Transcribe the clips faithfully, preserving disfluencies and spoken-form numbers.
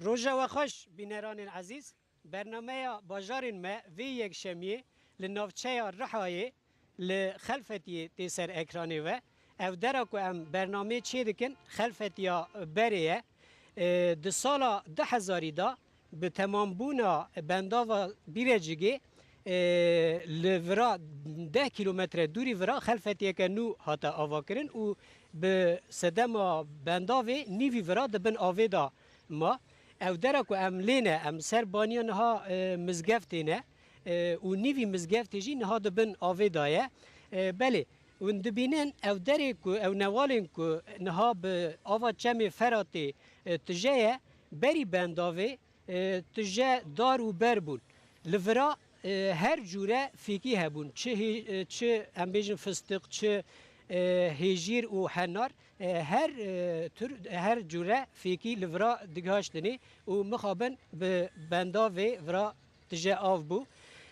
Roja we xweş, bîneranên ezîz. Bernameya bajarên me vê yekşemiyê li navçeya Rihayê li Xelfetiyê tê ser ekranê we. Ev dera ku em bernameyê çêdikin, Xelfetiya berê ye. E, di sala du hezarî de bi temambûna bendava Bîrecigê, e, li vira deh kîlometre dûrî vira Xelfetiyeke nû hate avakirin û bi sedema bendavê nîvî vira di bin avê de ma. Ev dera ku em lê ne, em ser baniya niha, e, mizgeftê ne, e, û nîvî mizgeftê jî niha di bin avê de ye. E, belê, hûn dibînin ev derê ku, ew newalên ku niha bi ava çemê Feratê, e, tije ye, berî bendavê, e, tije dar û ber bûn. Li vira, e, her cûre fêkî hebûn. Çi hê-, e, çi em bêjin fistiq, çi, e, hêjîr û henar, e, her, e, tur, her cûre fêkî li vira digihaştinê û mixabin bi bendavê vira tije av bû.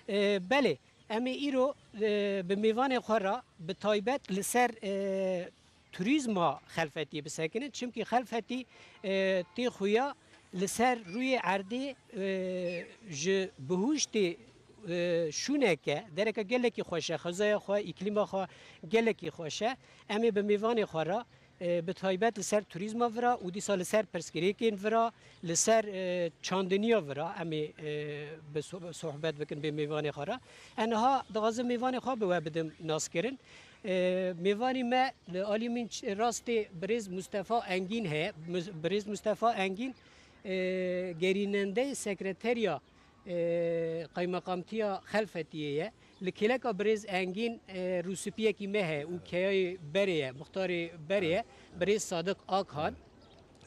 E, belê, em ê îro, e, bi mêvanê xwe re bi taybet li ser, e, turîzma Xelfetiyê bisekinin. Çimkî Xelfetî, e, tê xuya li ser rûyê erdê, e, ji bihuştê, e, şûneke, dereke gelekî xweş e, xwezaya xwe, îklîma xwe gelekî xweş e. Em ê bi mêvanê xwe re, e, bi taybet li ser turîzma vira û dîsa li ser pirsgirêkên vira, li ser, e, çandiniya vira em ê, e, bi so-, sohbet bikin bê mêvanê xwe re. Ez niha dixwazim mêvanê xwe bi we bidim naskirin. E, mêvanî me li alî min ç-, rastê birêz Mustefa Engîn heye. Mus-, birêz Mustefa Engîn, e, gerînendeyê sekreteriya, e, Qaymeqamtiya Xelfetiyê ye. Li kêleka birêz Engîn, e, rûspiyekî me heye û keyayê berê ye, muxtarê berê ye, birêz Sadiq Akhan.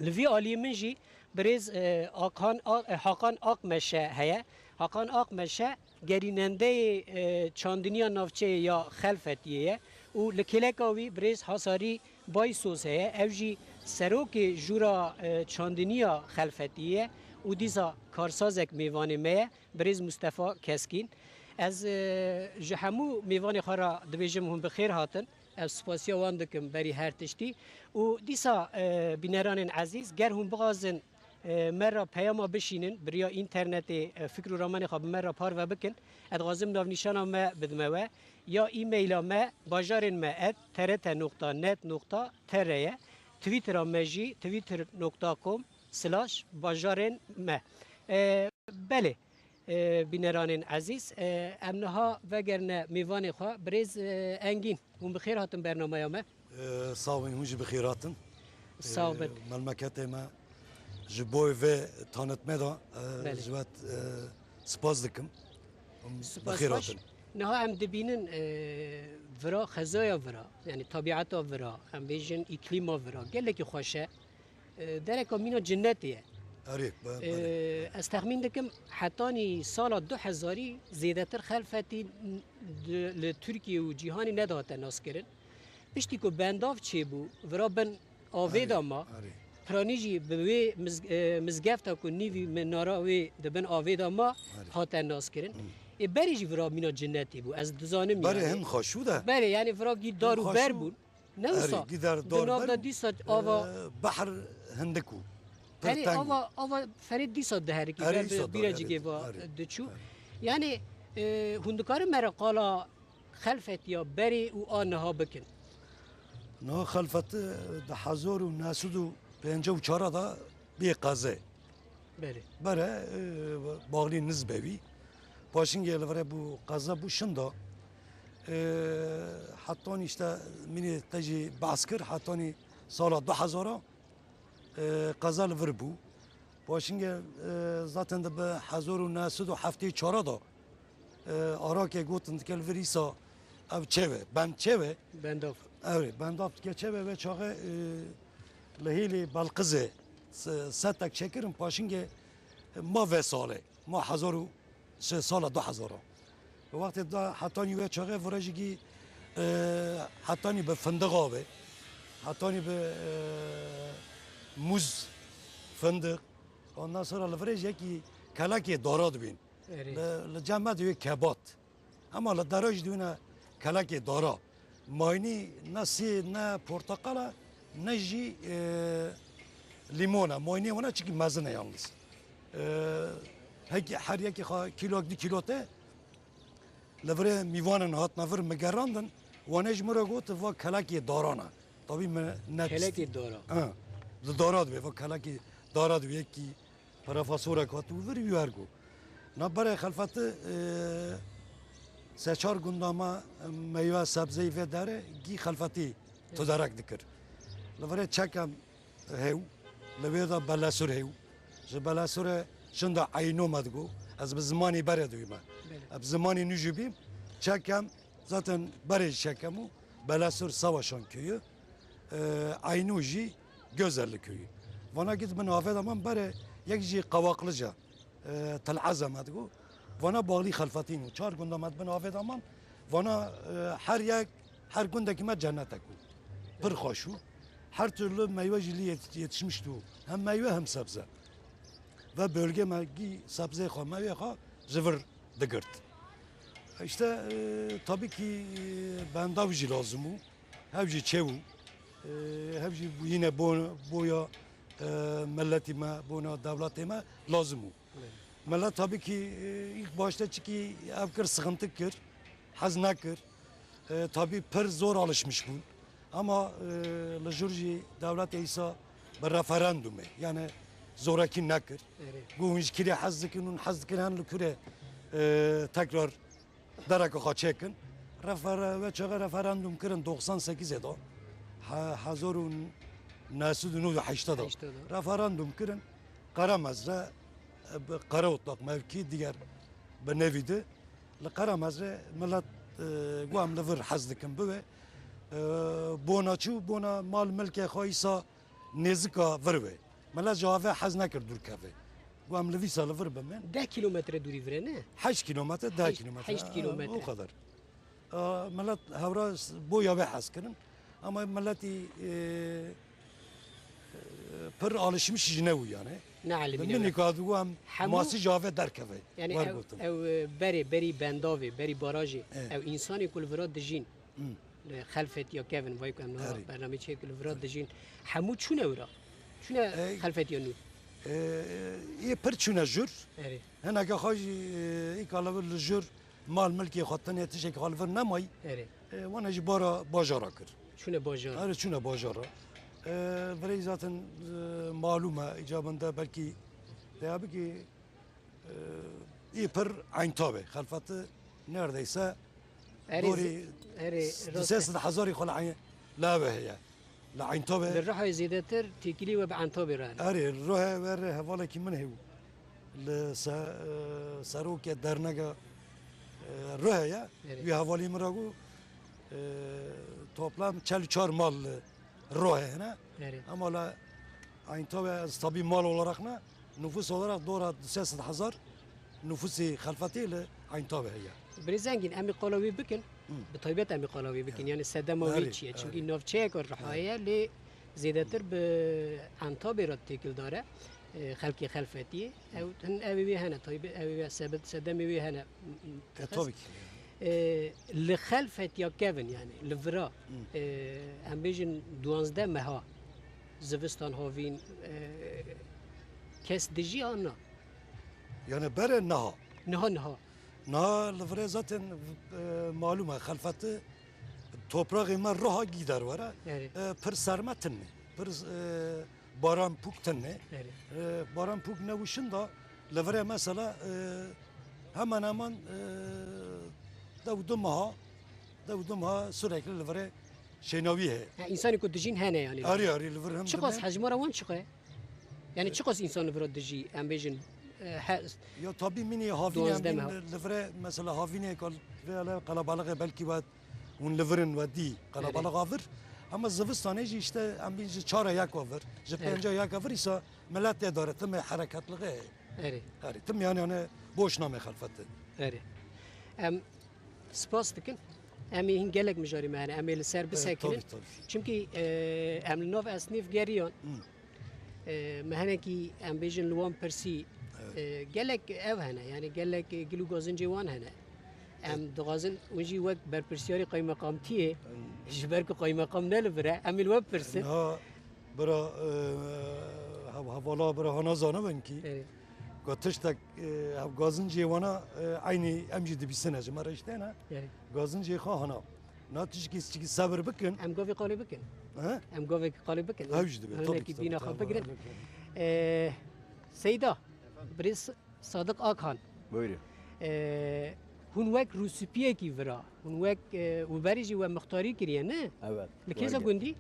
Li vî alî min jî birêz, e, Akhan A-, e, Hakan Akmeşe heye. Hakan Akmeşe gerînendeyê, e, çandiniya navçeyê ya Xelfetiyê ye û li kêleka wî birêz Hasarî Baysoz heye. Ew jî serokê jûra, e, çandiniya Xelfetiyê ye û dîsa karsazek mêvanê me ye, birêz Mustefa Keskîn. Ez, e, ji hemû mêvanê xwe re dibêjim hûn bi xêr hatin. Ez spasiya wan dikim berî her tiştî. Û dîsa, e, bîneranên ezîz, ger hûn bixwazin, e, me re peyama bişînin, bi riya înternetê, e, fikr û ramanê xwe bi me re parve bikin, ez dixwazim navnîşana me bidime we. Ya e-maila me, bajarên me et T R T nokta net nokta T R ye. Twittera me jî twitter nokta com slash bajarên me. E, belê, e, bîneranên ezîz, e, em niha vegerine mêvanê xwe. Birêz, e, Engîn, hûn bi xêr hatin bernameya me. E, sax bin, hûn jî bi xêr hatin. Sax bin. E, memleketê me ji bo vê tanitmê de, e, Belê. ji we, e, spas dikim. Hûn bi Spas xêr xweş. hatin. Niha em dibînin, e, vira, xezaya vira, yani tabiata vira, em bêjin îklîma vira, gelekî xweş e. E, dereka mîna cinnetê ye. Erê, be-, E, belê. ez texmîn dikim, hetanî sala du hezarî zêdetir Xelfetî di-, li Tirkiye û cîhanê nedihate naskirin. Piştî ku bendav çêbû, vira bin avê Erê, de ma, erê. piranî jî bi wê miz-, e, mizgefta ku nîvî minara wê di bin avê de ma Erê. hate naskirin. Hı. Ê berê jî vira mîna cinnetê bû, ez dizanim Berê yani. hin xweşû de. Berê yani vira gî dar Hin û ber xweşû. bûn. Ne Erê, wisa gî dar di dar nav ber de û, dîsa ava e, behr hindik û pir Erê teng û. ava, ava ferê dîsa diherikî Erê ber îsa bi dar, bîrecî erê, gêva erê, diçû. erê. Yani, e, hûn dikarin me re qala Xelfetiya berê û a niha bikin. Niha Xelfet, e, di hezar û neh sed û pêncî û çar de bî qeze. Belê. Bere, e, Baxlî Nizbewî. Paşingê li vere bû qeze bû şinda. E, hetanî işte minê te jî behs kir, hetanî sala du hezar e, qeza li vir bû. Paşingê, e, zaten de bi hezar û neh sed û heftê çar de, e, Arakê gotin dike li vir îsa ev çev e, bend çev e. Bendav. Ew ê, bendav dike çev e ve çaxê, e, li hêlê Belqizê se-, setek çekirin paşingê ma ve salê, ma hezar û se-, sala du hezar. Wextê da hetanî ve çaxê vire jî gî, e, hetanî bi findiq avê, hetanî bi, e, muz, findiq. Ondan sonra li virê jî yekî kelekê dara dibîn. Erê. Li, li cem me diwê kebat. Ema li dera jî diwîne kelekê dara. Maynî ne sê, ne porteqal e, ne jî, e, lîmon e. Maynê wana çikî mezin e yalnız. E, hekî her yekî xwe kîlok, du kîlo te, li virê mîvanên hatine vir min gerandin, wane ji min re got, va kelekê daran e. Tabî min ne Kelekê dara. Ha, li dara dibê, va kelekê dara dibê, yekî parafasorek hat û vir wî her got. Na berê Xelfetî, e, se çar gunda me, e, meywe sebzeyî vê derê gî Xelfetî todarek dikir. Li virê çekem hew, li wê de belesur hew. Ji belesure şinda eyno me digo. Ez bi zimanî berê duyme. Belê. Ez bi zimanî nû jî bîm. Çekem, zaten berê jî çekem û belesur Savaşan köyü. E, eyno jî Gözelli köyü. Vana git bin avê de man berê yek jî Qawaqlıca. E, Tel Azem me digo. Vana bağlî Xelfetîn û çar gunda me bin avê de man. Vana, e, her yek, her gundekî me cennetek û. Pir xweş û. Her türlü meywe jî lî yet-, yetişmiş û. Hem meywe hem sebze. Ve bölge me gî sebzê xwe, meywe xwe ji vir digirt. İşte, e, tabii ki, e, bendav jî lazim û. Hev jî çew û, e, hev jî yine bo-, boya, e, milletî me, bona dewletê me lazim û. Evet. Millet tabii ki, e, ilk başta çikî ev kir, sıkıntı kir, hez nekir. E, tabii pir zor alışmış bûn. Ama, e, li jur jî dewletê îsa bi referandumê, yani zoraki nekir. Evet. Got hûn ji kirê hez dikin, hûn hez dikin hen li kurê, e, tekrar dereke xwe çêkin. Refere-, ve çaxê referandum kirin doxsan sekizê de. He-, hezar û neh sed û nod û heştê de. Heştê de. Referandum kirin. Qeramezre, e, bi Qereotlaq mevkî diger bi nevî di. Li Qeramezre millet, e, got em li vir hez dikin bibe. E, bona çû, bona mal milkê xwe îsa nêzika vir wê. Milet ji avê hez nekir dûr keve. Got em li vîsa li vir bimin. Deh kilometre dûrî vir e, ne? Heşt kilometre, deh kilometre. Heşt kilometre. O kadar. E, milet hewra s-, boya vê hez kirin. Ama miletî, e, e, pir alışmiş ji ne wî yani. Ne elimîne. Min nika digo em masî ji avê derkeve. Yani ev, ev, e, berê, berî bendavê, berî barajê, ev insanê ku li vira dijîn. Hmm. Li Xelfetiya kevin, vay ku em niha bernameyê çêkir, li vira dijîn. Hemû çûne wira. Çûne Xelfetiya nû. E, yê pir çûne jûr. Erê. Hineke xwe jî, e, îka li vir li jûr mal milkê xwe tenê tiştekî xwe li vir nemayî. Erê. E, wana jî bara bajara kir. Çûne bajara. Erê, çûne bajara. E, virê zaten, e, malûm e, îcabinde belkî deya bikî. Ee, î pir Eyntabê. Xelfeti neredeyse Erê, dorî erê, s-, rast e. Sê sed hezarî xwe li Eyn-, li ev heye. Li Eyntabê. Li Rihayê zêdetir têkilî we bi Entabê re hene. Erê, Rihayê we rê hevalekî min heye. Li se-, e, serokê dernega, e, Rihayê ye. Erê. Wî hevalî min re got, e, toplam çel û çar mal li Rihayê hene. Erê. Ama li Eyntabê ez tabii mal olarak ne, nüfus olarak dora du sed hezar nüfusê Xelfetê li Eyntabê heye. Birêz Engîn, em ê qala wî bikin. Hı. Bi taybet em ê qala wî bikin. Evet. Yani sedema wî çi ye? Çünkü navçeyek Rihayê ye, lê zêdetir bi Entabê re têkildar e, e, xelkê Xelfetiyê. Ew hin ew ê wê hene, taybet ew ê wê sebet sedemê wê hene. E, tabii ki. E, li Xelfetiya kevin, yani li vira, e, em bêjin duwazdeh meha, zivistan havîn, e, kes dijî an na? Yani bere niha. Niha, niha. Niha li virê zaten, e, malûm e, Xelfeti topraxê me Riha gî derwere. Erê. E, pir serme tinne. Pir, e, baran pûk tinne. Erê. E, baran pûk newişin da li virê mesela, e, hemen hemen, e, dew du meha, dew du meha sürekli li virê şênawî heye. Ha, insanê ku dijîn hene yani. Erê, erê, li vir hem çiqas dimê. Hejmara wan çiqe? Yani çiqas insan li vira dijî, em bêjin, e, he, ya tabii mînî havînê, duwazdeh em meha. Li, li virê mesela havînê ku vê ele qelebalixê belkî we hûn li vir in we dî qelebalix avir. Ama zivistanê jî işte em bîn ji çar e yek avir, ji pênc e yek avir îsa millet tê dare, timê hereketliğê. Erê. Erê, tim yani, yani boş name Xelfeti. Erê. Em spas dikin. Em ê hin gelek mijarê me hene. Em ê li ser bisekinin. Tabii, tabii. Çünkü, e, em li nav esnîf geriyan. Hı. E, me hinekî em bêjin li wan pirsî, e, gelek ev hene, yani gelek gil û gazincê wan hene. Em dixwazin hûn jî wek berpirsiyarê qaymeqamtiyê, ji ber ku qaymeqam ne li vir e, em ê li we bipirsin. Niha bira, e, hev-, hevala bira hana zanibin kî, Ku tiştek, e, ev gazincê wana, e, eynî em jî dibîsine ji me re îşte ne. Erê. Gazincê xwe hana. Na tişkî, tişkî sebir bikin. Em govê qalê bikin. He? Em govê qalê bikin. Ew jî dibe, tabii ki, tabii, bîna xwe bigirin. E, Seyda, birêz Sadiq Akhan. Buyurun. E, hûn wek rûspiyekî vira, hûn wek, e, û berî jî we muxtarî kiriye, ne? Evet. Li kêza gundî?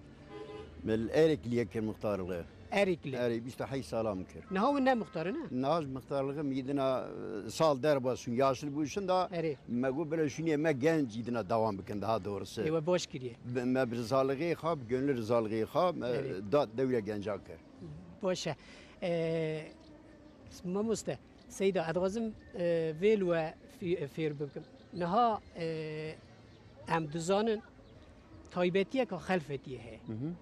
Min li Erêkliyê kir muxtarliği. Erêkli. Erê, bîst û heşt salam kir. Niha hûn ne muxtar in, ne? Niha ji muxtarliği min îdina, e, sal derba şûn, yaşlı bû şûn da. Erê. Me got bile şûnê me genc îdina devam bikin daha doğrusu. Ê we baş kiriye. Bi-, me bi rizalixê xwe, bi gönlü rizalixê xwe, me da dewre genca kir. Baş e. E, mamoste, Seyda, ez dixwazim, e, vê li we fê-, fêr bikim. Niha, e, em dizanin taybetiyeka Xelfetiyê heye. Hı hı.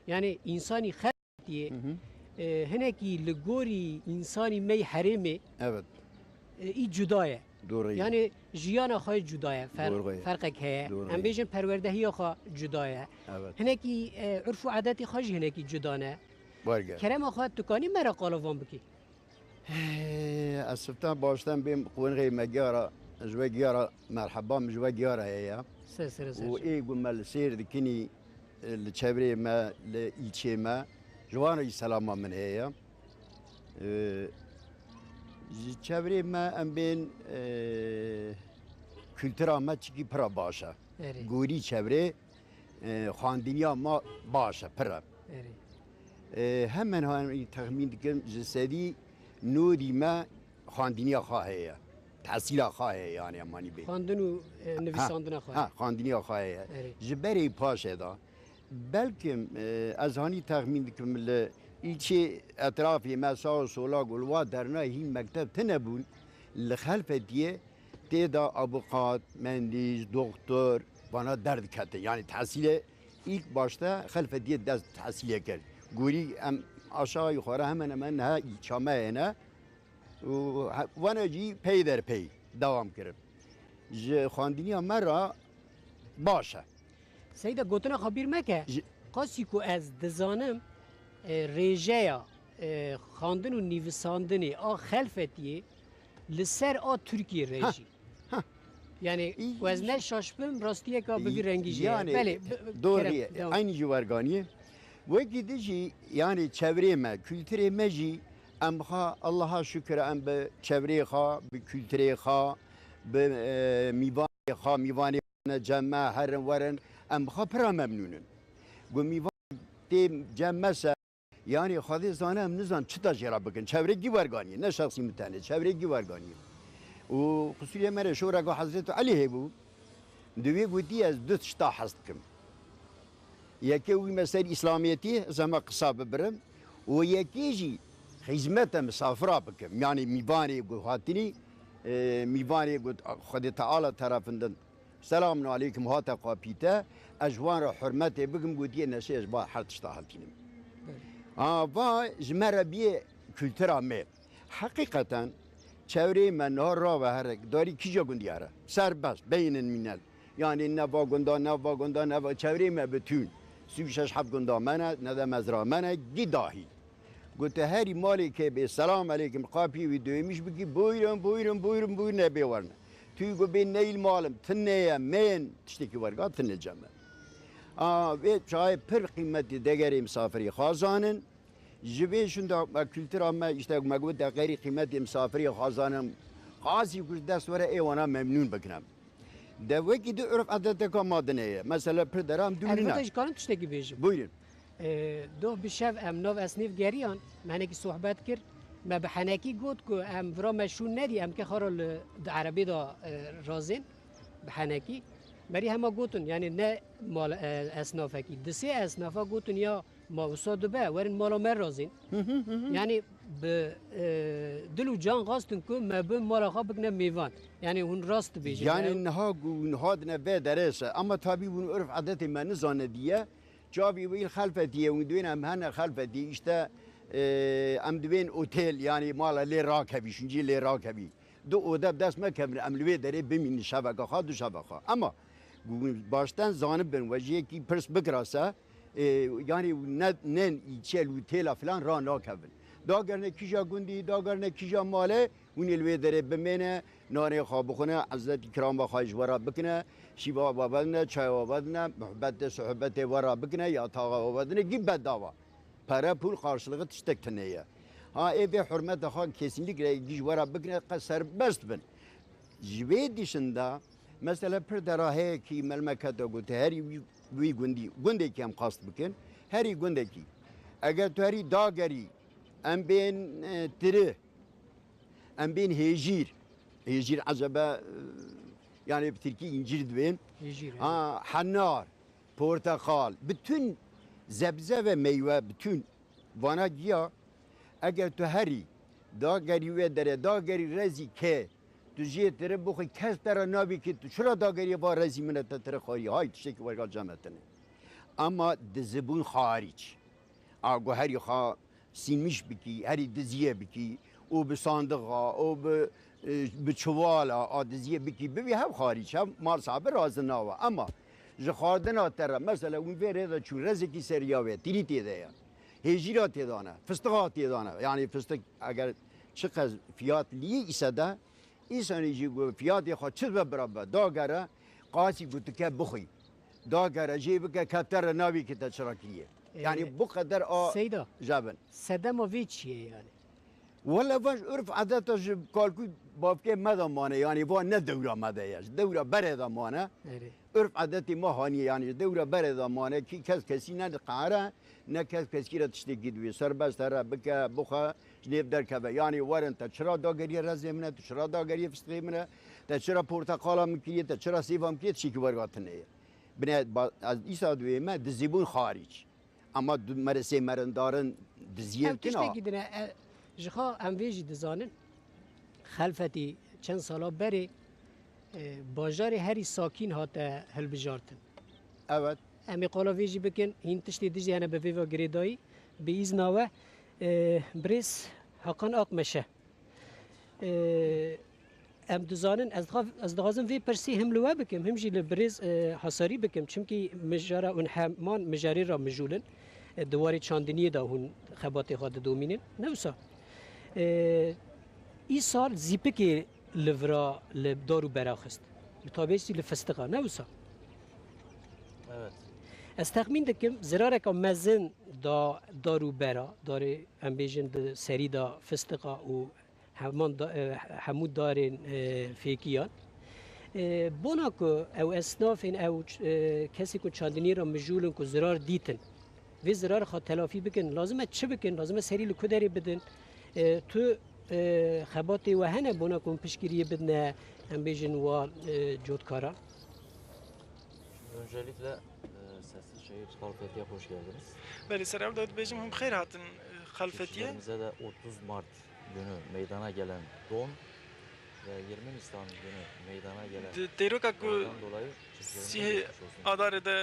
Yani însanî Xelfetiyê, hı hı, e, hinekî li gorî însanî me yê herêmê, evet, e, î cuda ye. Doğru. Yani jiyana xwe cuda ye, fer-, doğru ye, ferqek heye. Doğru ye. Em bêjin perwerdehiya xwe cuda ye. Evet. Hinekî, e, urf û edetê xwe jî hinekî cuda ne. Werge. Kerema xwe tu kanî me re qala van bikî? Hey, ez siftan baştan bêm qwenixê me giyara, ji we giyara merheba, min ji we giyara heye. Ser, ser, ser. Û ê ku me li sêr dikinî, e, li çevrê me, li îlçê me, ji wan re jî selama min heye. E, ji çevrê me em bên, e, kultura me çikî pira baş e. Erê. Gorî çevrê, e, xwendiniya me baş e, pir e. Erê. E, hemen hemen texmîn dikim ji sedî nodî me xwendiniya xwe heye. Tehsîla xwe heye yani em hanî bê. Xwendin û, e, ha, nivîsandina xwe. Ha, xwendiniya xwe heye. Erê. Ji berê paşê de belkim, e, ez hanî texmîn dikim li îlçê etrafê me sawa sola gul wa derna hîn mekteb tine bûn li Xelfetiyê. Tê de abuqat, mendîş, doktor, vana derdiketin. Yani tehsîlê ilk başta Xelfetiyê dest tehsîlê kir. Gorî em aşağı yukarı hemen hemen niha çameyê ne. Û he-, vana jî pey der pey devam kirin. Ji xwendiniya me re baş e. Seyda, gotina xwe bîr meke. Ji- Qasî ku ez dizanim, e, rêjeya, e, xwendin û nivîsandinê a Xelfetiyê li ser a Tirkiyê re jî. Ha, ha. Yani, ku ez ne şaş bim, rastiyeka bi vî rengî jî ye. Yani, belê, bi-, bi-, doğru kerem, ye. Devam. Aynı ji werganiyê. Wekî di jî, yani, çevrê me, kulturê me jî, em xwe, Allaha şükür, em bi çevrê xwe, bi kulturê xwe, bi, e, mîvanê xwe, mîvanê ne cem me herin werin, em bi xwe pira memnûn in. Ku mîvan tê cem me se, yanî Xwedê zane em nizan çi ta jê re bikin. Çevrê gî werganî, ne şexsî min tenê, çevrê gî werganî. Û qusûrê me re şoreka Hezretî Elî hebû, di wê gotî ez du tişta hez dikim. Yekê wî me ser îslamiyetî, ez hema qisa bibirim. Û yekê jî xizmete misafira bikim. Yanî mîvanê ku hatinî, e, mîvanê ku Xwedê Teala terefinden selamun aleykum hate qapîte, ez ji wan re hurmetê bikim, gotiye neşe ez ba her tişta hatînim. Belê. Ha, va ji me re biyê kultura me. Heqîqeten çevreyê me niha rave herek darî kîja gundiyare. Serbest, beynin mînel. Yani ne va gunda, ne va gunda, ne va çevreyê me bitûn. Sî û şeş heb gunda me ne, ne de mezra me ne, gî dahî. Gote herî malê ke bê selam aleykum, qapiyê wî döymüş bikî, buyurun, buyurun, buyurun, buyurun, ê bê werine. Tu go bê neyl malim, tinne ye, mêyên tiştekî werga, tinne cem me. A, vê çayê pir qîmetî degerê misafirî xwe zanin. Ji vê şunda me kultura me, işte me got degerê qîmetê misafirî xwe zanin. Qasî ku ji dest were ê wana memnûn bikine. De wekî di urf edeteka ma dinê ye. Mesela pir deram dumîna. Elbette ji karin tiştekî bêjim. Buyurun. E, doh bi şev em nav esnêv geriyan, me hinekî sohbet kir. Me bi henekî got ku em vira me şûn nedî, em ke xwe re li, di erebê de, e, razên. Bi henekî. Berî hema gotin, yani ne mal, e, esnafekî. Di sê esnafa gotin ya Ma wisa dibe, werin mala me razîn. Hı hı, hı hı. Yani bi, e, dil û can xwestin ku me bin mala xwe bikine mêvan. Yani hûn rast dibêjin. Yani niha ku hûn hatine vê derê se, ama tabî hûn urf edetê me nizane diye. Çavî wî Xelfetiyê, hûn dibên em hene Xelfetiyê, işte, e, em dibên otel, yani mala lê rakevî, şûncî lê rakevî. Du ode bi dest me kevin, em li wê derê bimînin şeveka xwe, du şeva xwe. Ama ku hûn başten zanibin, we ji yekî pirs bikira se, e, yani ne, nên îçel û têla filan ra nakevin. Dagerine kîja gundî, dagerine kîja malê, hûn ê li wê derê bimêne, nanê xwe bixwine, ezzetî kirama xwe ji we re bikine, şîva we vedine, çaya we vedine, muhbetê, sohbetê we re bikine, yataxa we vedine, gî bedava. Pere, pûl qarşılığı tiştek tune ye. Ha, ê vê hurmeta xwe kesinlikle gî ji we re bikine, qe serbest bin. Ji vê dişinda, mesela pir dera heye kî melmeketa ku tu herî wî, wî gundî, gundekî em qast bikin, herî gundekî. Eger tu herî dagerî, em bên, e, tiri, em bên hêjîr. Hêjîr ecebe, e, yani bi tirkî încîr dibên. Hêjîr, evet. Ha, henar, porteqal, bütün zebze ve meyve, bütün vana giya, eger tu herî dagerî wê derê, dagerî rezî ke, tu jê tiri bixwî, kes te re nabî ki tu çira dagerî va rezî min e, te tiri xwarî, hay tiştekî werga cem e tine. Ama dizibûn xarîc. A guherî xwe sînmiş bikî, herî diziyê bikî û bi sandixa û bi, e, bi çuvala a diziyê bikî, bibî hev xarîc, hev mal sahibi razî nawe. Ema ji xwardina te re, mesela hûn vê rê de çûn, rezekî seriya wê, tîrî tê de ye. Hêjîra tê de ne, fistixa tê de ne. Yanî fistik eger çiqas fiyat liyê îse de, Însanê jî ku fiyatê xwe çi be bira be, dagere, qasî ku tu ke bixwî. Dagere, jê bike, ke te re nabî ki te çira kiriye. Ee, Yani bu qeder a Seyda, jebin. Sedema vê çi ye yani? Wele va ji urf edeta ji kalkû bavkê me de mane, yani va ne dewra me de ye, ji dewra berê de mane. Erê. Urf edetê me haniye, yani ji dewra berê de mane, kî kes kesî ne diqehre, ne kes kesî re tiştekî dibê. Serbest here, bike, bixwe, ji nêv derkeve. Yani werin te çira dageriye rezê min e, tu çira dageriye fistixê min e, te çira porteqala min kiriye, te çira sêva min kiriye, tiştekî werga tune ye. Bine, ba-, ez îsa dibême, dizîbûn xarîc. Ama du-, meresê merindarin diziyê Ev kin a. Tiştekî din e, e, ji xwe em vê jî dizanin. Xelfetî çend sala berê, e, bajarê herî sakîn hate hilbijartin. Evet. Em ê qala vê jî bikin, hîn tiştê dijî hene bi vê ve girêdayî, bi îzna we, e, birêz Hakan Akmeşe. E, em dizanin, ez dixa-, ez dixwazim vê pirsî him li we bikim, him jî li birêz, e, Hasarî bikim. Çimkî mijara hûn heman mijarê re mijûl in. E, di warê çandiniyê de hûn xebatê xwe didomînin. Ne wisa? E, îsal zîpikê li vira, li dar û bera xist. Bi taybetî li fistiqa, ne wisa? Evet. Ez texmîn dikim, zirareka mezin da dar û bera, darê, em bêjin, di serî de fistiqa û heman da, e, hemû darên, e, fêkiyan. E, bona ku ew esnafên, ew, e, kesê ku çandiniyê re mijûl in ku zirar dîtin, vê zirarê xwe telafî bikin, lazim e çi bikin? Lazim e serî li ku derê bidin? E, tu, e, xebatê we hene bona ku hûn piştgiriyê bidine, em bêjin, wa, e, cotkara? Öncelikle, e, Sessiz Şehir Xalfetiye hoş geldiniz. Belê, ser ew de dibêjim, hûn bi xêr hatin, e, Xalfetiye. Çiftçilerimize de otuz Mart günü meydana gelen don ve yirmi Nisan günü meydana gelen Di têroka ku oradan dolayı çiftçilerimize sîhê geçmiş olsun. Adarê de,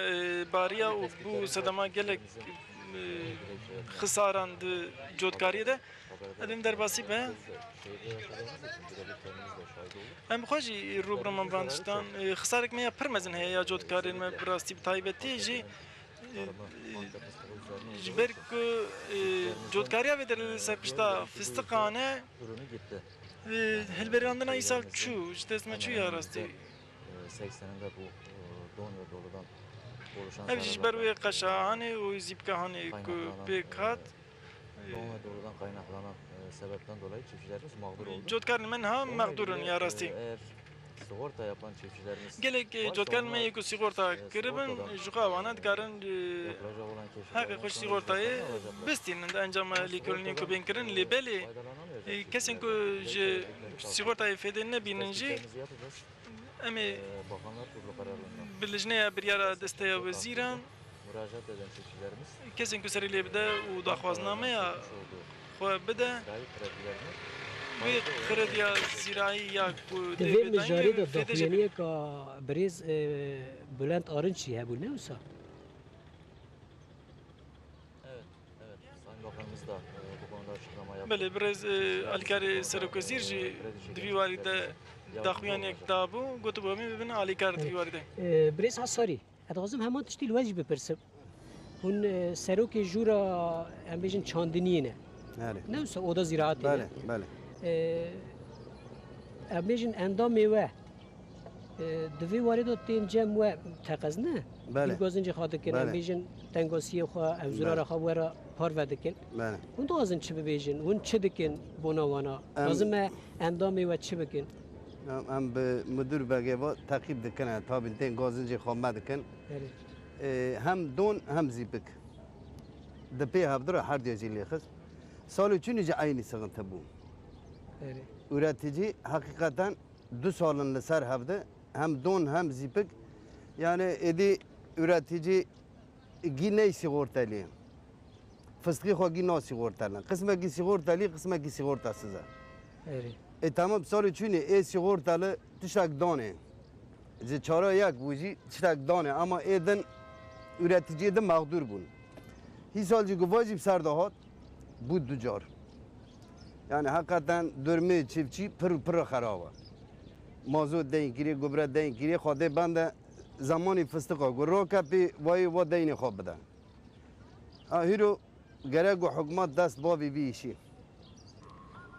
e, bariya û bû sedema gelek, e, xisaran di cotkariyê de. Edim derbasî be. Em bi xwe jî rû bi rû me van tiştan. E, xisarek me ya pir mezin heye ya cotkarên me bi rastî bi taybetî jî, e, e, ji ber ku, e, cotkariya vê derê li ser pişta fistiqan e, e, hilberandina îsal çû, ji dest me çû ya rastî. Ev jî ji ber wê qeşa hanê û zîpka hanê ku pêk hat. Don ve doludan kaynaklanan, e, sebepten dolayı çiftçilerimiz mağdur oldu. Cotkarên me niha mexdûr in ya rastî. Eğer sigorta yapan çiftçilerimiz varsa, e, sigortadan, e, sigortadan, e, ji xwe wana dikarin, e, yapılacak olan keşiflerden sonra ücretlerini alacaklar. Heqê xwe ji sigortayê bistînin di encama lêkolînên ku bên kirin, lê belê, e, kesên ku ji sigortayê fêdê nebînin jî, Em ê, e, Bakanlar Kurulu kararından, bi lijneya biryara Desteya Wezîran, müracaat eden çiftçilerimiz kesên ku serî lê bide û daxwaznameya xwe bide, wê krediya zîrayî ya ku tê vê mijarê de daxuyaniyeka birêz, e, Bülent Arınç jî hebû, ne wisa? Evet, evet. Sayın Bakanımız da, e, bu konuda açıklama yaptı. Belê, birêz, e, alîkarê Serokwezîr jî di vî warî de daxuyaniyek dabû, gotibû, em ê bibin alîkar di vî warî de. E, birêz Hasarî, ez dixwazim heman tiştî li we jî bipirsim. Hûn, e, serokê jûra, em bêjin, çandiniyê ne. Erê. Ne wisa oda zîraetê Belê, ne. Belê. Ee, em bêjin endamê we, e, di vê warê de tên cem we teqez ne? Belê. Hîn gazincê xwe dikin, em Belê. bêjin tengasiyê xwe, ev Belê. zurara xwe we re parve dikin. Belê. Hûn dixwazin çi bibêjin? Hûn çi dikin bona wana? Em Lazim e endamê we çi bikin? Em, em bi müdür begê ve teqîb dikin, e, tabî tên gazincê xwe me dikin. Erê. E, hem don hem zîpik. Di pê hevdi re her diye jî lêxist. Salê çûnî jî eynî sixinte bû. Erê. Üretici heqîqeten du salin li ser hevdi, hem don hem zîpik. Yani êdî üretici gî ney sîgortelî. Fistqî xwe gî na sîgortelin. Qismekî sîgortelî, qismekî sîgortesiz e. Erê. E, tamam, salê çûnî ê sîgorteli tiştek danê. Ji çara yek bû jî tiştek danê. Ama ê din üreticiyê din mexdûr bûn. Hî sal jî guva jî bi ser de hat, bû du car. Yani heqeten durmê çiftçî pir pir xerab e. Mazot deyn kirê, gubre deyn kirê, xwedê bende zemanî fistiqa ku roke pê wayê wa deynê xwe bide. Ha, hîro gerek ku hikûmet dest bavê vî îşî.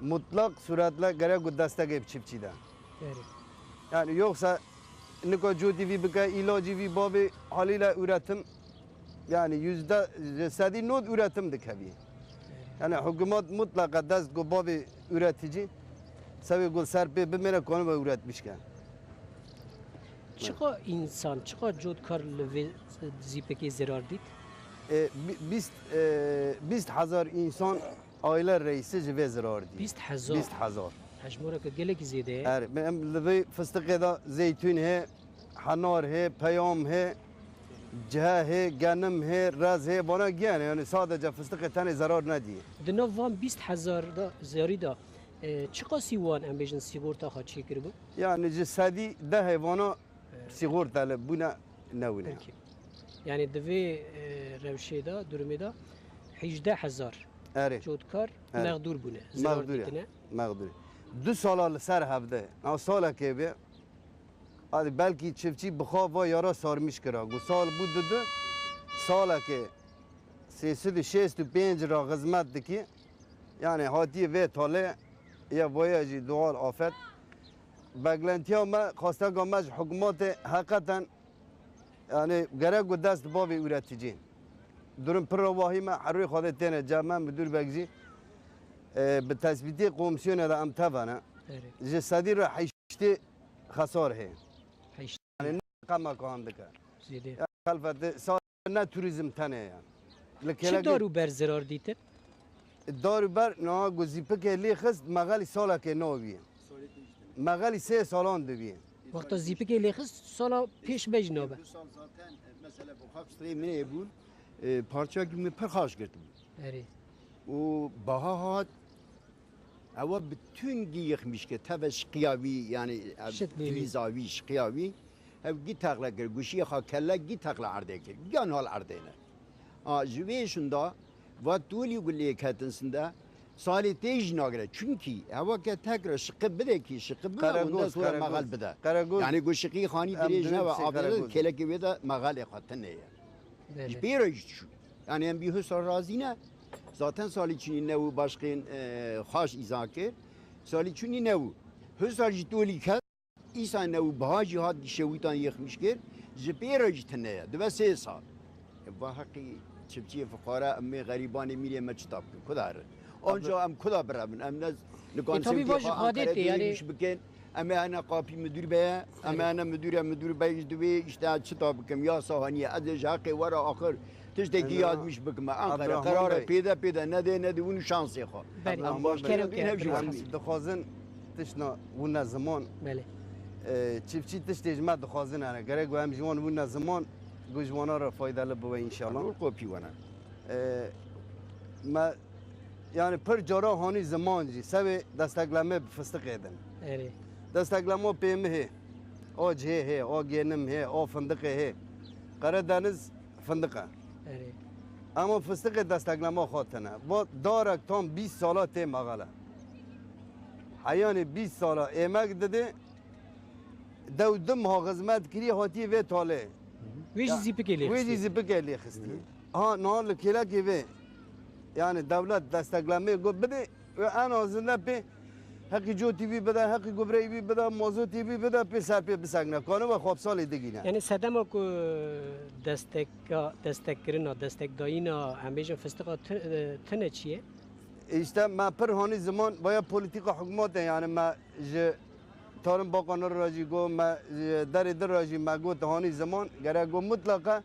Mutlaq suretle gerek ku destekê bi çiftçî de. Erê. Yani yoksa nika cotî vî bike, îlacî vî bavê halîle üretim, yani yüzde, sedî nod üretim dikevî. Yani hikûmet mutlaka dest ku bavê üretici, sevê ku ser pê bimêne, kanibe üretmiş ke. Çiqa însan, çiqa cotkar li vê zîpikê zirar dît? E, bi-, bîst, e, bîst hezar însan aile reisi ji vê zirar dî. Bîst hezar? Bîst hezar. Hejmareke gelekî zêde ye. Er, em li vê fistiqê de zeytûn hê, henar hê, peyam hê, cih hê, genim hê, rez hê, vana giyan, yani sadece fistiqê tenê zerar nedî. Di nav van bîst hezar de zerî de, e, çiqasî wan, em bêjin, sîgorta xwe çêkiribû? Yani ji sedî dehê vana sîgorta li bûne newine. Peki. Yani di vê, e, rewşê de, durumê de hejde hezar Erê. cotkar Erê. mexdûr bûne, zirar Mexdûr e. dîtine. Mexdûr e. Du sala li ser hevde. Na salekê be. Hadi belkî çiftçî bi xwe va yara sarmiş kira. Ku sal bû didu, salekê sê sed û şêst û pênc ra xizmet dikî. Yani hatiye vê talê ya voya jî doğal afet. Beklentiya me, xwesteka me ji hikûmetê heqeten, yani gerek ku dest bavê üreticî. Durum pir re wahîm e, her rûyê Xwedê têne cem me, müdür beg jî, e, bi tesbîtê komîsyonê de em tevane. Erê. Ji sedî re heştê xesar heye. Heştê. Yani ne qema ku han dike. Zêde. Ya xelfetê sa ne turizm tenê ye. Li Çi kêlekê dar û ber zirar dîtin? Dar û ber, niha ku zîpikê lê xist, mexelî salekê navî. Mexelî sê salan divî. Wexta zîpikê lê xist, sala pêş be jî nabe. Du sal zaten, e, mesela bu hapsirê min ê bûn, e, parçayekî min pir xaş girtibû. Erê. Û baha hat, ewa bi tungî yexmîş kir, teve şiqiya wî, yani, e, Şit bê wî. Filîza wî, şiqiya wî. Ev gî teqle kir, guşiyê xwe kelle gî teqle erdê kir. Giyan hal erdê ne. A, ji vê şinda, va tolî ku lê ketin sinde, salê tê jî nagire. Çunkî hewa ke tekre şiqi bide kî, şiqi bide, Qeregoz, wenda sora Qeregoz. mexel bide. Qeregoz. Yani ku şiqî xanî Em dirêj dirin nebe, sê avê de Qeregoz. kêlekê wê de mexelê xwe tine ye. Belê. Ji pê re jî çû. Yani em bî husar razî ne. Zaten salî çûnî ne û başqên, e, xaş îza kir. Salî çûnî ne û. Husar jî tolî ket. Îsa ne û biha jî hat dişewîtan yexmîş kir, ji pê re jî tune ye, dibe sê sal. E, va heqî çiftçiyê fiqara, em ê xerîbanê mîrê me çi ta bikin, ku da herin? Anca em ku da birevin, em ne nikan E, tabii, sewtê va ji xwe Xwedê Anqere tê, de yani yexmîş bikin, em ê hene qapî müdür beye, em ê Evet. hene müdüre, müdür bey ji divê işte çi ta bikim, yasa haniye, ez ê ji heqê we re axir tiştekî Ena yazmîş bikime. Anqere Abdurrahman qerare Bey. pêde pêde nede, nede, win û şansê xwe. Belê. Em baş Kerem, kerem, kerem, Em, kerem. em dixwazin tiştna wina ziman, Belê. e, çiftçî tiştê ji me dixwazin hene. Gerek we em ji wan wina ziman, ku ji wana re faydalı bibe înşallah. Rol kopî wana. E, me, yani pir cara hanî ziman jî, sevê destekleme bi fistiqê din. Erê. Desteklema pêmihê, o cihê hê, o gênim hê, o findiqê hê. Qeredeniz findiq e. Erê. Ama fistiqê desteklema xwe tine. Bu darek tam bîst sala tê mexele. Heyanê bîst sala êmek didê, dew dim ha xizmet kirî hatiye vê talê. Wê jî Ya, zîpikê lê wê jî xistî. zîpikê lê xistî. Hı hı. Ha, niha li kêlekê vê Yani dewlet desteklemê ku bide û en azinde pê heqî cotî vî bide, heqî gubreyî vî bide, mazotî vî bide, pê ser pê bisekine. Kanibe xwe bi salê digîne. Yani sedema ku desteka, destekkirina, destekdayîna, em bêjin fistiqa tu-, e, tune çi ye? Îşte me pir hanî ziman vaya polîtîka hikûmetê, yani me ji Tarım Bakanı re jî got, me ji derê din re jî me got hanî ziman gerek got mutlaka,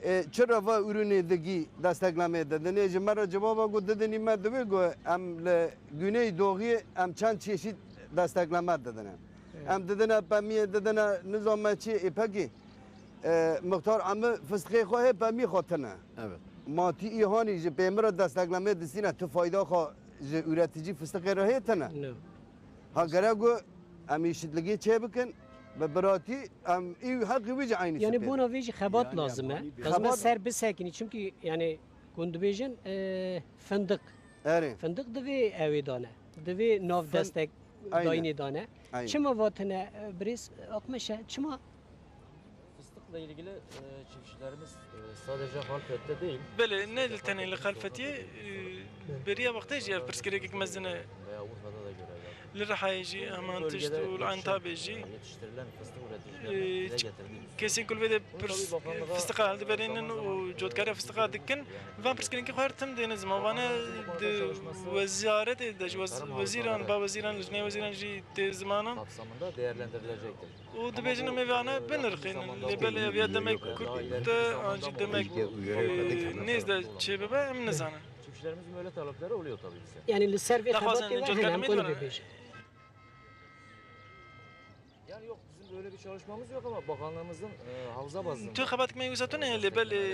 e, çi re va ürünê digî desteklemê didinê. Ji me re cevaba got didinî me divê got em li Güneydoğuyê em çend çeşit destekleme didine. Evet. Em didine pemiyê, didine nizam me çi, ê pekî, e, muxtar emi fistiqê xwe hê pemî xwe tine. Evet. Ma tu î hanî ji pêmira desteklemê distîne, tu fayda xwe ji üreticî fistiqê re hê tine. No. Ha gerek ku em eşitlikê çêbikin, bi biratî em î heqî wî jî eynî Yani sipêrin. Bona vê jî xebat Yani lazim e. Lazim e xebat ser bisekinî, çünkü yani ku dibêjin, e, findiq. Erê. Findiq divê ewê dane. Divê nav Fin-, destek aynen. Dayînê dane. Aynen. Çima vatine, e, birêz Akmeşe? Çima? Fıstıkla ilgili, e, çiftçilerimiz, e, sadece Halfet'te değil, Belê, ne li tenê li Xelfetiyê, e, beriya wextê jî ev pirsgirêkek mezin e. Veya Urfa'da da görevli. Li Rihayê jî heman tişt û li Entabê jî, e, yetiştirilen fıstık üreticilerine e, dile getirdiğimiz kesên ku li vê de pirs-, fistiqa hildiberînin û cotkariya fistiqa dikin, van pirsgirêkên xwe her tim dêne ziman. Vane di wezaretê de ji wez-, wezîran, ba wezîran, lijneyê wezîran jî tê zimanan. Kapsamında değerlendirilecektir. Û dibêjin em ê vane binirxînin, lê belê ev ya demek kurt de an jî demek, e, nêz de çêbibe, em nizanin. Çiftçilerimizin böyle talepleri oluyor tabii bize. Yani li ser vê Daxwazin xebatê ve cotkar hene em demê kon dibêjin. Yani yok, bizim böyle bir çalışmamız yok ama bakanlığımızın, e, havza bazında, Tu xebatek me wisa tune, lê belê,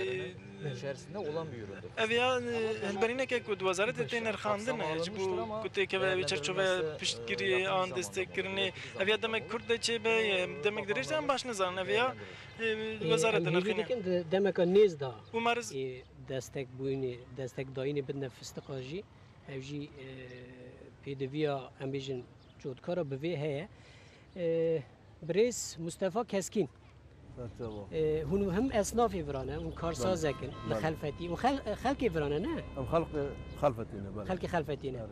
içerisinde olan bir üründür. Ev ya, e, hilberîneke ku di wezaretê tê nirxandin, e, ji bo ku têkeve wê çerçoveya piştgiriyê an destekkirinê, ev ya demek kurt de çêbe, ye demek dirêj de em baş nizanin. Ev ya, e, wezaret dinirxîne. Em hêvî dikin di demeka nêz de, û meriz, e, destekbûyînê, destekdayînê bidine fistiqa jî. Ev jî, e, pêdiviya, em bêjin, cotkara bi vê heye. E, Birêz Mustafa Keskîn. Merhaba. E, hûn him esnafê virane, hûn karsazek in, li Belê. Xelfetî. Hûn xel-, xelkê virane, ne? Em xelk, Xelfetî ne, belê. Xelkê Xelfetî ne. Erê.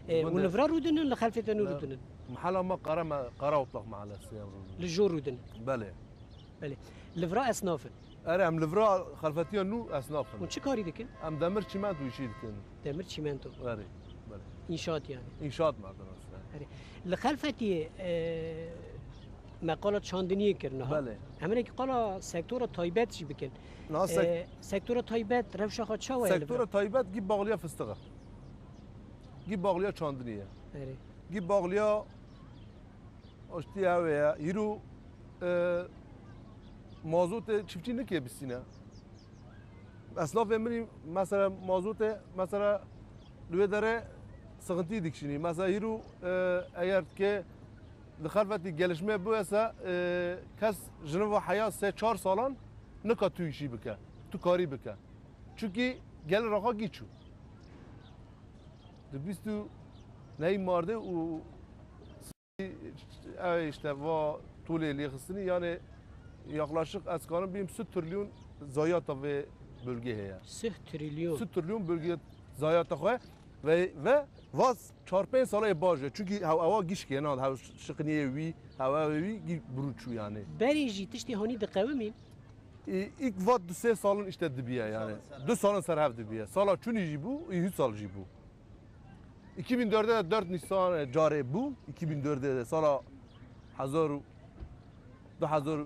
E, hûn li vira rûdinin, li Xelfetê nû rûdinin? Mehela me Qara me-, Qara Otlaq mahallesi ya rûdinin. Li jor rûdinin? Belê. Belê. Li vira esnaf in? Erê, em li vira Xelfetiya nû esnaf in. Hûn çi karî dikin? Em demir çîmento îşî dikin. Demir çîmento. Erê, belê. Înşaat yani. Înşaat merdim aslında. Erê. Li Xelfetiyê, e, me qala çandiniyê kir niha. Belê. Em hinekî qala sektora taybet jî bikin. Niha sek- E, sektora taybet rewşa xwe çawa ye li vira? Sektora taybet gî baxliya fistiqa. Gî baxliya çandiniyê. Erê. Gî baxliya Aştî ew ye. Hîro, e, mazotê çiftçî nike bisîne. Esnafê min mesela mazotê, mesela li wê derê sıkıntı dikişînî. Mesela hîro, e, eger ke li Xelfetî gelişme bûyese, e, kes ji nava heya sê çar salan nika tu îşî bike, tu karî bike. Çünkü gelir raxa gî çû. Di bîst û nehî mardê û Ev işte va tolê lêxistinî, yani yaklaşık ez karim bîm sih trilyon zayiata vê bölgê heye. Sih trilyon? Sih trilyon bölgê zayiata xwe ve, ve vaz çar pênc sala yê baş e. Çünkü hew ewa gişkê, na hew şiqiniyê wî, hew ew wî gî birû çû yani. Berê jî tiştê hanî diqewimîn? Î-, ilk vat du sê salin işte dibiye yani. Du salin ser hev dibiye. Sala çûnî jî bû, î hû sal jî bû. iki bin dördde de dört Nisan, e, carê bû. iki bin dördde de sala hezar û, du hezar,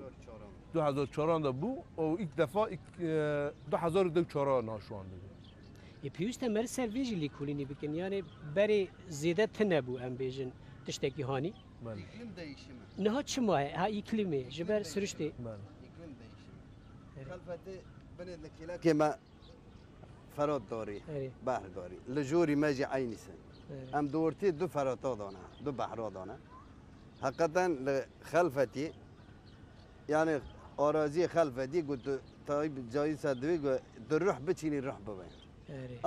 du hezar çaran de bû. O ilk defa ilk, e, du hezar û deh çara naşuan de bû. Ê, pêwîst e meriv ser vê jî lêkolînê bikin. Yani berê zêde tune bû, em bêjin, tiştekî hanî. Belê. İklim değişimi. Niha çima ye? Ha, îklîmê, ji ber siriştê. Belê. İklim değişimi. Evet. Xelfetê binê li kêlekê me Ferat darî, Erê. Behr darî. Li jorî me jî eynî sin. Erê. Em di ortê du ferata dane, du behra dane. Heqeten li Xelfetî, yani araziyê Xelfetî ku tu tayî cayîsa divê ku tu ruh biçînî, ruh bibe. Erê.